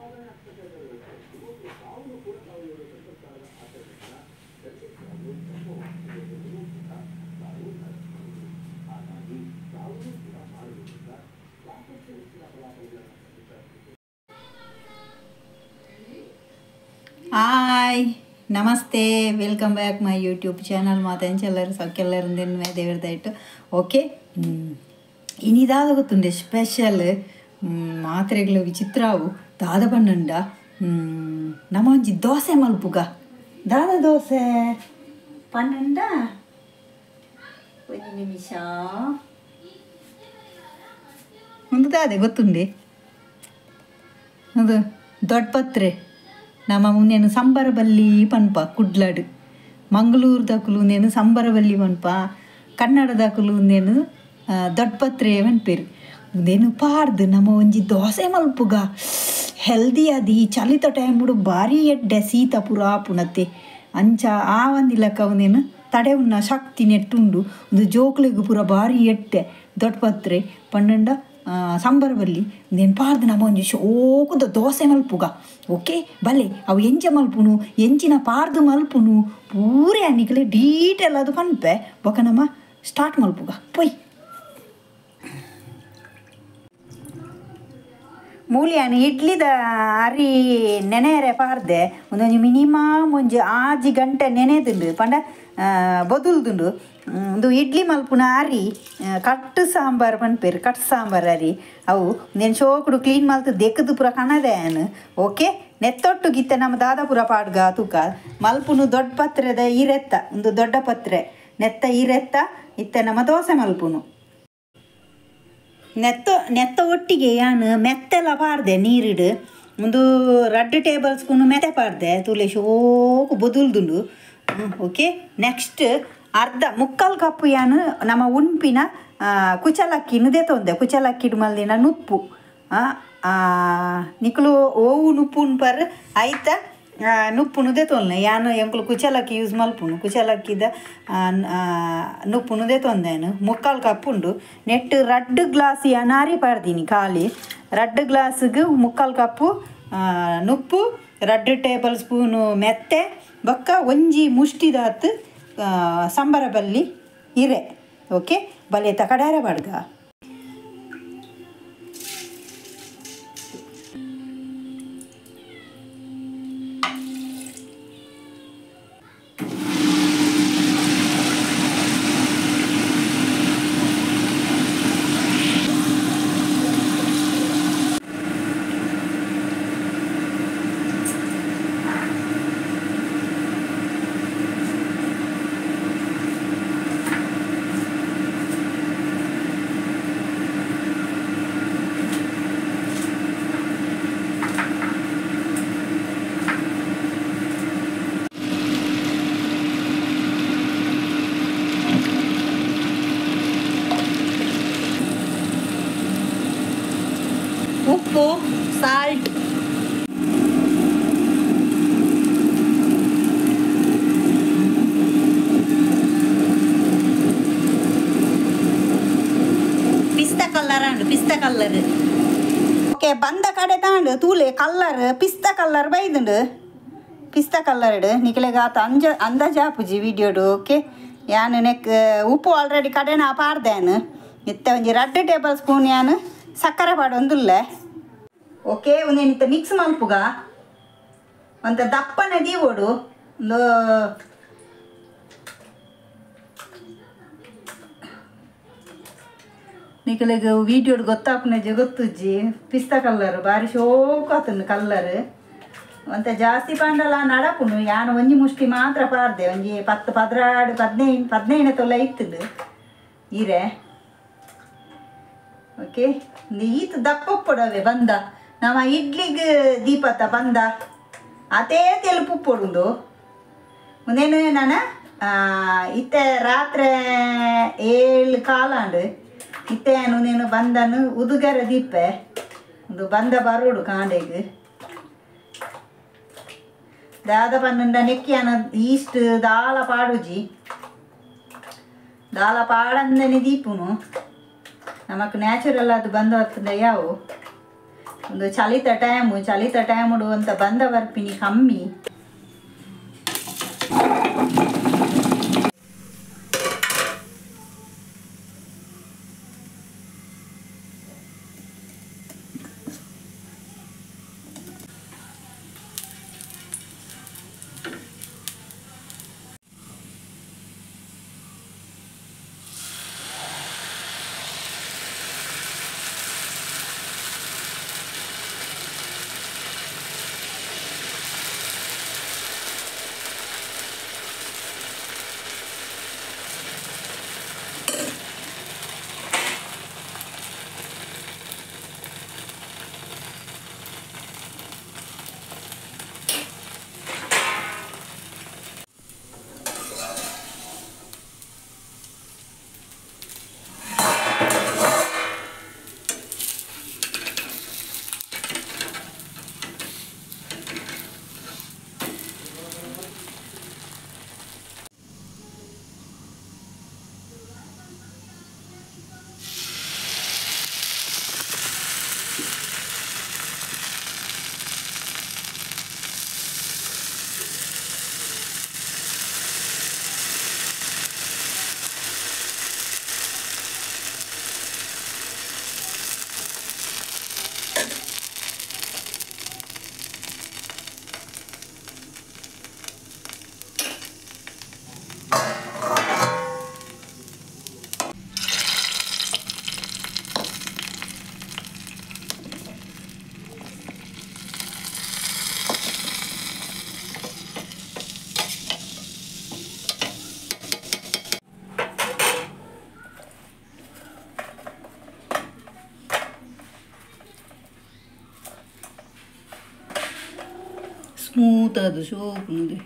Hi ನಮಸ್ತೆ, welcome back my YouTube channel. ಮಾತೆಂಚೆಲ್ಲರೂ ಸೌಖ್ಯೆಲ್ಲರೂ ದೇವರದಾಯಿತು. ಓಕೆ, ಇನಿದಾದ ಗೊತ್ತುಂಡೆ ಸ್ಪೆಷಲ್ ಮಾತ್ರೆಗಳು ವಿಚಿತ್ರ ಅವು ದಾದ ಬಣ್ಣಂಡ ನಮ್ಮ ಒಂಜಿ ದೋಸೆ ಮಲ್ಪುಗ. ದಾದ ದೋಸೆ ಪನ್ನಂಡ ಒಂಜಿ ನಿಮಿಷ ಒಂದು ದಾದೆ ಗೊತ್ತುಂಡೆ ಅದು ದೊಡ್ಡಪತ್ರೆ ನಮ್ಮ ಮುಂದೇನು ಸಂಬರಬಲ್ಲಿ ಪನ್ಪ ಕುಡ್ಲಾಡು ಮಂಗಳೂರು ನೇನು ಸಂಬರಬಲ್ಲಿ ಪನ್ಪ ಕನ್ನಡದಕುಲು ನೇನು ದೊಡ್ಡಪತ್ರೆ ಪನ್ಪೇರು. ಉಂದೇನು ಪಾರ್ದು ನಮ್ಮ ಒಂಜಿ ದೋಸೆ ಮಲ್ಪುಗ ಹೆಲ್ದಿ ಅದು ಈ ಚಲಿತ ಟೈಮುಡು ಭಾರಿ ಎಡ್ಡೆ ಶೀತ ಪೂರ ಪುನತೆ ಅಂಚ ಆ ಒಂದಿಲಕ್ಕ ಒಂದೇನು ತಡೆ ಉನ್ನ ಶಕ್ತಿ ನೆಟ್ಟುಂಡು ಒಂದು ಜೋಕ್ಲಿಗೆ ಪೂರ ಭಾರಿ ಎಡ್ಡೆ ದೊಡ್ಡಪತ್ರೆ ಪನ್ನಂಡ ಸಂಬರಬಲ್ಲಿ ಉಂದೇನು ಪಾರ್ದು ನಮ್ಮ ಒಂಜಿ ಶೋಕುದ ದೋಸೆ ಮಲ್ಪುಗ. ಓಕೆ ಬಲೆ ಅವು ಎಂಚ ಮಲ್ಪುನು ಎಂಚಿನ ಪಾರ್ದು ಮಲ್ಪುನು ಪೂರೆ ಅನ್ನಿಕಲೆ ಡೀಟೇಲ್ ಅದು ಪನ್ಪೆ ಬೊಕ ನಮ್ಮ ಸ್ಟಾರ್ಟ್ ಮಲ್ಪುಗ ಪೊಯ್. ಮೂಲಿಯಾನ ಇಡ್ಲಿದ ಅರಿ ನೆನೆಯರೆ ಪಾರ್ದೆ ಒಂದೊಂಜಿ ಮಿನಿಮಮ್ ಒಂಜಿ 6 ಗಂಟೆ ನೆನೆದುಂಡು ಪಂಡ ಬದುಲ್ದುಂಡು. ಒಂದು ಇಡ್ಲಿ ಮಲ್ಪುನ ಅರಿ ಕಟ್ಟು ಸಾಂಬಾರು ಪನ್ಪೇರು ಕಟ್ಟು ಸಾಂಬಾರು ಅರಿ ಅವು నేను ಶೋಕುಡು ಕ್ಲೀನ್ ಮಲ್ತು ದೆಕ್ಕದು ಪೂರ ಕಣದೆ ಆನು. ಓಕೆ ನೆತ್ತೊಟ್ಟು ಗಿತ್ತೆ ನಮ್ಮ ದಾದಾಪುರ ಪಾಡ್ಗ ತೂಕ ಮಲ್ಪುನು ದೊಡ್ಡ ಪತ್ರೆದ ಇರೆತ್ತ ಒಂದು ದೊಡ್ಡ ಪತ್ರೆ ನೆತ್ತ ಇರೆತ್ತ ಇತ್ತೆ ನಮ್ಮ ದೋಸೆ ಮಲ್ಪುನು. ನೆತ್ತ ನೆತ್ತ ಒಟ್ಟಿಗೆ ಯಾನು ಮೆತ್ತೆಲ್ಲ ಪಾರ್ದೆ ನೀರಿಡು ಒಂದು 2 ಟೇಬಲ್ ಸ್ಪೂನು ಮೆತ್ತೆ ಪಾರ್ದೆ ತೂಲೆ ಶೋಕು ಬದುಲ್ದುಂಡು. ಓಕೆ ನೆಕ್ಸ್ಟ್ ಅರ್ಧ 3/4 ಕಪ್ಪು ಯಾನು ನಮ್ಮ ಉಣ್ಪಿನ ಕುಚಲಕ್ಕಿನ ದೆತೊಂದೆ ಕುಚಲಕ್ಕಿಡು ಮಲ್ದಿನ ನುಪ್ಪು ನಿಕುಲು ಓವು ನುಪ್ಪು ಉಣ್ಪರ್ ಐತ ನುಪ್ಪುನು ದೆತೊನ್ನೆ ಯಾನು ಎಂಕುಲು ಕುಚಲಕ್ಕಿ ಯೂಸ್ ಮಲ್ಪುನು ಕುಚಲಕ್ಕಿದ ನುಪ್ಪುನು ದೆತೊಂದೇನು 3/4 ಕಪ್ ಉಂಡು. ನೆಟ್ಟು 2 ಗ್ಲಾಸ್ ಯಾನು ಅರಿ ಪಾಡ್ದೀನಿ ಖಾಲಿ 2 ಗ್ಲಾಸ್ಗೆ 3/4 ಕಪ್ಪು ನುಪ್ಪು 2 ಟೇಬಲ್ ಸ್ಪೂನು ಮೆತ್ತೆ ಬೊಕ್ಕ ಒಂಜಿ ಮುಷ್ಟಿದಾತ್ ಸಂಬರಬಲ್ಲಿ ಇರೆ. ಓಕೆ ಬಲೆ ತಕಡಾರ ಬಾಡ್ಗ. ಉಪ್ಪು ಸಾಲ್ಟ್ ಪಿಸ್ತಾ ಕಲ್ಲರ್ ಅಂಡು ಪಿಸ್ತಾ ಕಲ್ಲರ್. ಓಕೆ ಬಂದ ಕಡೆ ತಾಂಡು ತೂಲೆ ಕಲ್ಲರ್ ಪಿಸ್ತಾ ಕಲ್ಲರ್ ಬೈದುಂಡು ಪಿಸ್ತಾ ಕಲ್ಲರ್ ಇಡು ನಿಕಲೆಗಾತ ಅಂಜ ಅಂದಾಜಾಪುಜಿ ವಿಡಿಯೋಡು. ಓಕೆ ಯಾನು ನೆಕ್ ಉಪ್ಪು ಆಲ್ರೆಡಿ ಕಡೆನ ಪಾರ್ದೇನು ಇತ್ತೆ ಒಂಜಿ 2 ಟೇಬಲ್ ಸ್ಪೂನ್ ಯಾನು ಸಕ್ಕರೆ ಪಾಡೊಂದುಲ್ಲೆ. ಓಕೆ ಒಂದೇನಿತ್ತ ಮಿಕ್ಸ್ ಮಲ್ಪುಗ ಒಂತ ದಪ್ಪನೆ ದೀವೋಡು ಒಂದು ನಿಕಲೆಗ್ ವೀಡಿಯೋಡು ಗೊತ್ತಾಪುನ ಗೊತ್ತುಜ್ಜಿ ಪಿಸ್ತಾ ಕಲ್ಲರ್ ಬಾರಿ ಶೋಕಾತುಂಡು ಕಲ್ಲರ್ ಒಂತ ಜಾಸ್ತಿ ಪಾಂಡಲ ನಡಪುನು ಯಾನು ಒಂಜಿ ಮುಷ್ಟಿ ಮಾತ್ರ ಪಾರ್ದೆ ಒಂಜಿ 10 12 15 15 ತೊಲ ಇತ್ತುಂಡು ಈರೆ. ಓಕೆ ಈತ ದಪ್ಪ ಬಂದ ನಮ್ಮ ಇಡ್ಲಿಗೆ ದೀಪತ್ತ ಬಂದ ಅದೇ ತೆಲುಪು ಪೊಡುಂದು ಮುಂದೇನು ನಾನು ಇತ್ತೆ ರಾತ್ರಿ 7:15 ಅಂಡು ಇತ್ತೆ ನೇನು ಬಂದನು ಉದುಗರ ದೀಪೆ ಒಂದು ಬಂದ ಬರೋಡು ಕಾಂಡೆಗೆ ದಾದ ಪನ್ನಂಡ ನೆಕ್ಕಿಯಾನ ಈಸ್ಟ್ ದಾಲ ಪಾಡುಜಿ ದಾಲ ಪಾಡಂದನೆ ದೀಪುನು ನಮಕ್ ನ್ಯಾಚುರಲ್ ಅದು ಬಂದ ಹೊತ್ತಂಡ ಯಾವು ಒಂದು ಚಳಿತ ಟೈಮು ಚಳಿತ ಟೈಮುಡು ಅಂತ ಬಂದ ಬರ್ಪಿನಿ ಕಮ್ಮಿ ಸ್ಮೂತ್ ಅದು ಸೋಪುನದು.